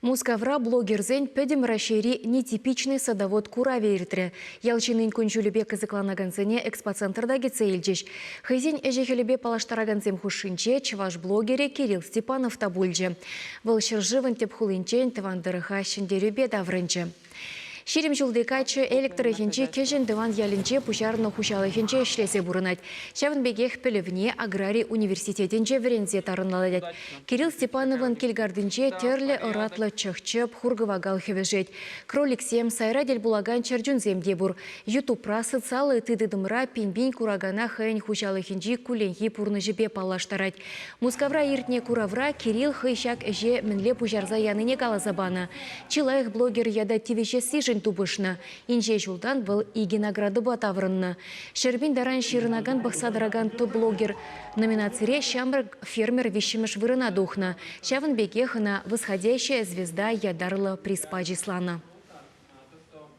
Мускавра блогерсен Пӗтӗм Раҫҫейри Нетипичный садовод куравӗ иртрӗ. Ял ҫыннин кун-ҫулӗпе кӑсӑкланакансене экспоцентрта кӗтсе илчӗҫ. Хӑйсен ӗҫӗ-хӗлӗпе паллаштаракансем хушшинче чӑваш блогерӗ Кирилл Степанов та пулчӗ. Вӑл ҫӗршывӑн тӗп хулинчен тӑван тӑрӑха ҫӗнтерӳпе таврӑнчӗ. 20 ҫулти каччӑ Элӗк тӑрӑхӗнчи Кӗҫӗн Тӑван ялӗнче пуҫарнӑ хуҫалӑхӗнче ӗҫлесе пурӑнать. Ҫавӑн пекех пӗлӗвне аграри университетӗнче вӗренсе тарӑнлатать. Кирилл Степановӑн кил картинче тӗрлӗ ӑратлӑ чӑх-чӗп, хур-кӑвакал хӗвӗшет. Кроликсем, сайра тӗл пулакан чӗрчунсем те пур. Ютубра, социаллӑ ытти тытӑмра пин-пин куракана хӑйӗн хуҫалӑхӗнчи кулленхи пурнӑҫӗпе паллаштарать. Мускавра иртнӗ куравра Кирилл хӑй ҫак ӗҫе мӗнле пуҫарса янине каласа панӑ. Чи лайӑх блогер ята тивӗҫессишӗн тупӑшнӑ. Инҫе ҫултан вӑл икӗ наградӑпа таврӑннӑ. Ҫӗрпин таран ҫырӑнакан пӑхса тӑракан топ блогер номинацире ҫамрӑк фермер виҫҫӗмӗш вырӑна тухнӑ. Ҫавӑн пекех ӑна «Восходящая звезда» ятарлӑ призпа чысланӑ.